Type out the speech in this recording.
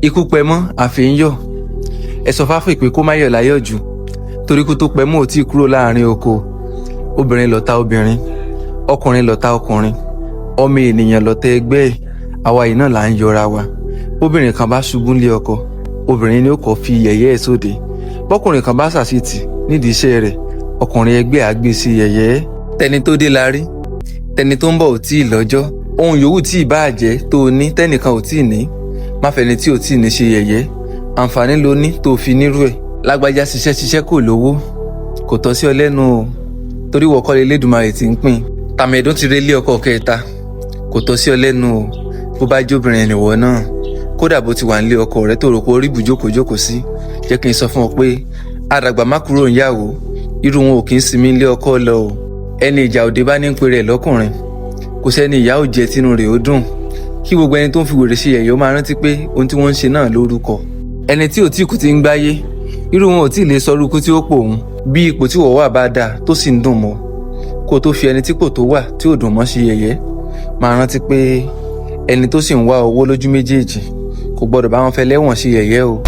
Ikú pẹmọ́ àfi ń yọ̀. Ẹ sọ fáfì pé kó má yọ̀ láyọ̀ jù, torí kú tó pẹmọ́ ò tí ì kúrò láàrin oko. Obìnrin lọ̀tá obìnrin, ọkùnrin lọ̀tá ọkùnrin, ọmọ ènìyàn lọ̀tá ẹgbẹ́ ẹ̀. Àwa yìí náà là ń yọra wa. Bóbìnrin kan bá ṣubú nílé ọkọ, obìnrin ni ó kọ́ fi yẹ̀yẹ́ ẹ̀ sóde. Bọ́kùnrin kan bá ṣàṣetì nídìí iṣẹ́ rẹ̀, ọkùnrin ẹgbẹ́ á gbé sí yẹ̀yẹ́. Tẹni tó dé la rí, tẹni tó ń bọ̀ ò tí ì lọ́jọ́. Ohun yòówù tí ì báà jẹ́ tó o ní tẹ́nìkan ò tí ì ní, má fẹni tí ò tí ì ní ṣe yẹ̀yẹ́. Àǹfààní ló ní tó o fi nírú ẹ̀. Lágbájá ṣiṣẹ́ ṣiṣẹ́ kò lówó, kò tọ́ sí ọ lẹ́nu o, torí wọ́n kọ́lé Elédùmarè tí ń pín. Tàmẹ̀dún ti relé ọkọ kẹta, kò tọ́ sí ọ lẹ́nu o. Bó bá jóbìnrin ẹnìwọ náà, kódà bó ti wà nílé ọkọ rẹ tó rò pé orí ibùjókòó jókòó sí, jẹ́ kí n sọ fún ọ pé àdàgbà má kúrò níyàwó, irú wọn ò kì í sinmi nílé ọkọ lọ o. Ẹni ìjà òde bá ní ń pe rẹ̀ lọ́kùnrin, kò sẹ́ni ìyá ò jẹ tínú rẹ̀ ó dùn. Kí gbogbo ẹni tó ń fi wèrè ṣe yẹ̀yẹ́ ó máa rántí pé ohun tí wọ́n ń ṣe náà lórúkọ. Ẹni tí ò tí kú ti ń gbáyé, irú wọn ò tí ì lè sọ irú ikú tí ó pò òun. Bí ipò tí wọ́n wà bá dáa tó sì ń dùn mọ́, kó o tó fi ẹni tí kò tó wà tí ò dùn mọ́ ṣe yẹ̀yẹ́, máa rántí pé ẹni tó sì ń wá owó lójú méjèèjì kò gbọdọ̀ bá wọn fẹ́ lẹ́wọ̀n ṣe yẹ̀yẹ́ o.